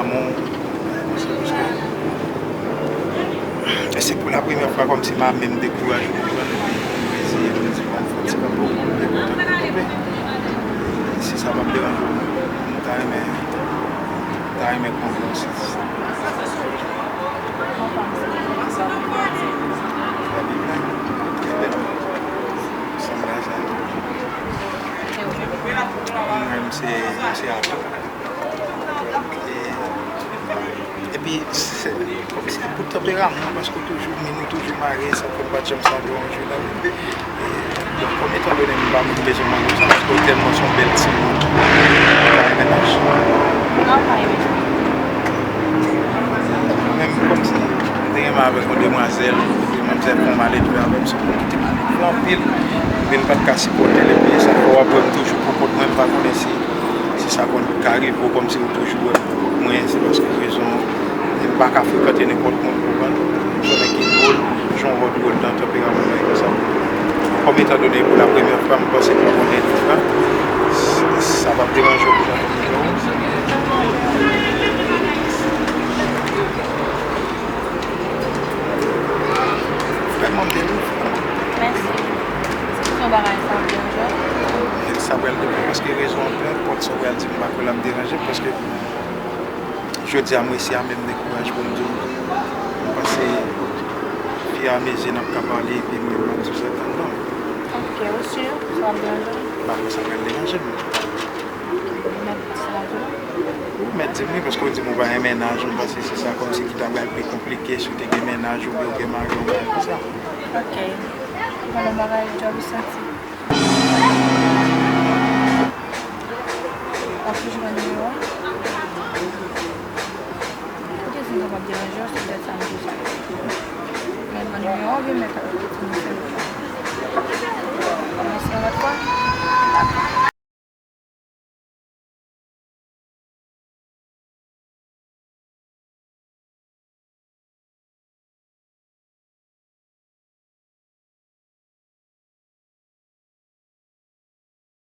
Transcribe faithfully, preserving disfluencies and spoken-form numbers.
Bon, konsa, paske e se pou la premyè fwa kòmsi m a menm dekouraje, w konprann, epi m reziye, m di, bon, fò ti kanpe, w konprann, men kontan kanpe. Si sa p ap deranje w, m ta renmen, ta renmen konn w osi. Fè big line, trè bèl. Sanblaj la. Mwen, m se, m se ajan. E, epi, se, kòmsi pou tanperaman, paske w toujou, nou toujou mare, sa fè m pa t janm sanble w yon jou nan vi m. E, bon, kòm etan done m pa moun bezwen mande w sa, paske w tèlman se yon bèl timoun. Ou pa renmen naj? Non, m pa renmen. Mwen menm, kòmsi, m te renmen avèk yon demwazèl, demwazèl fè yon maledve avè m, se yon moun ki te maledve anpil, men m pa t ka sipòte l, epi sa fè w ap wè m toujou pou kont mwen, m pa konnen si, si sa konn ka rive w, kòmsi w toujou wè m pou kont mwen, se paske rezon, m pa ka frekante nenpòt moun, w konprann? M se yon nèg ki dwòl, jan w wè w dwòl nan tanperaman mwen konsa. Kòm etan done pou la premyè fwa, m panse pou konnen tout tan, sa p ap deranje w pou jan w Vrèman, m te lou. Mèsi. Se pou sa w bagay sa ap deranje w? Sa pral depann, paske rezon an, peu importe sa w pral di m, m pa kwè l ap deranje m, paske jodi a, m resi a menm dekouraje pou m di w. M panse, ofiramezi n ap ka pale, epi mwen, m ap di w sa tann non. Ok, ou si sa ap deranje w? M pa kwè sa pral deranje m. Ou mèt di sa tou. Ou mèt di m wi, paske w di m ou pa gen mennaj, m panse se sa kòmsi ki ta pral pi konplike si w te gen mennaj oubyen w gen mari yon bagay konsa. Ok. Bon, yon bagay, Joby santi. W ap toujou pran nimewo a? Ou te di m kapab deranje w, se poutèt sa m di w sa. Men ban nimewo w, vin men kapab ti mesye. Mèsi yon lòt fwa.